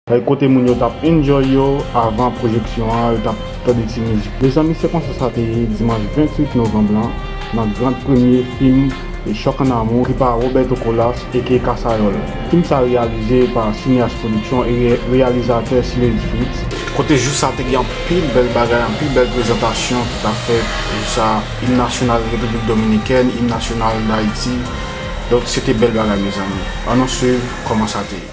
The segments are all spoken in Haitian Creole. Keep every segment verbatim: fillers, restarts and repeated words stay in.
Kote moun yo t ap enjoy yo avan pwojeksyon an, yo t ap tande ti mizik. Mezanmi, se konsa sa te ye dimanch venntuit novanm lan, nan gran premye fim Choc en Amour, ki pa Roberto Colas, aka Kasayòl. Fim sa reyalize pa Cineas Production e re-, reyalizatè Sileus Fritz. Kote jou sa te gen anpil bèl bagay, anpil bèl prezantasyon ki t ap fèt. Jou sa, im nasyonal Repiblik Dominikèn, im nasyonal Dayiti. Donk, se te bèl bagay, mezanmi. Ann nou swiv kòman sa te ye.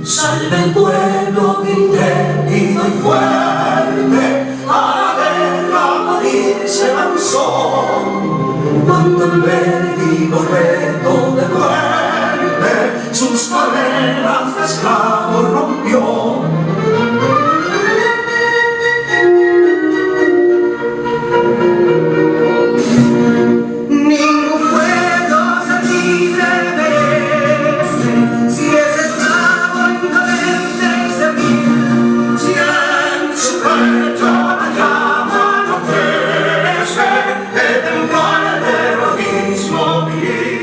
Salve el pueblo que intrépido y fuerte a la guerra morir se lanzó. Cuando el bélico reto de muerte sus cadenas de esclavos rompió. Ningún pueblo se libre de este, si es esclavo, indolente y servil, si en su pecho la llama no crece, de temor al heroísmo viril.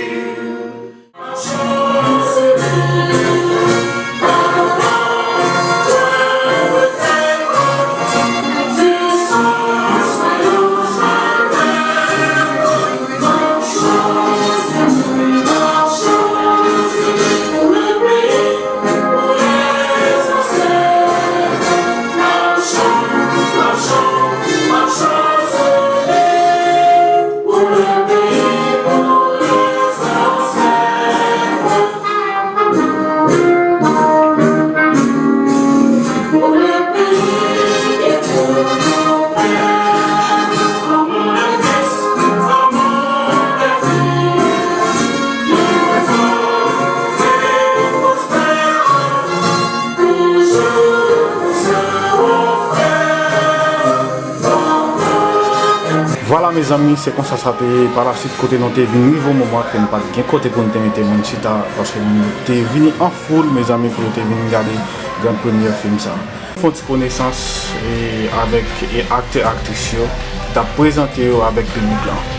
Vwala, mezanmi, se konsa sa te ye. Palasit, kote nou te vin rive yon moman ke nou pa t gen kote pou nou te mete moun chita, paske moun yo te vini an foul, mezanmi, pou yo te vin gade gran premyè fim sa. Fè yon ti konesans, e, avèk, e, aktè, aktris yo, ki t ap prezante yo avèk piblik lan.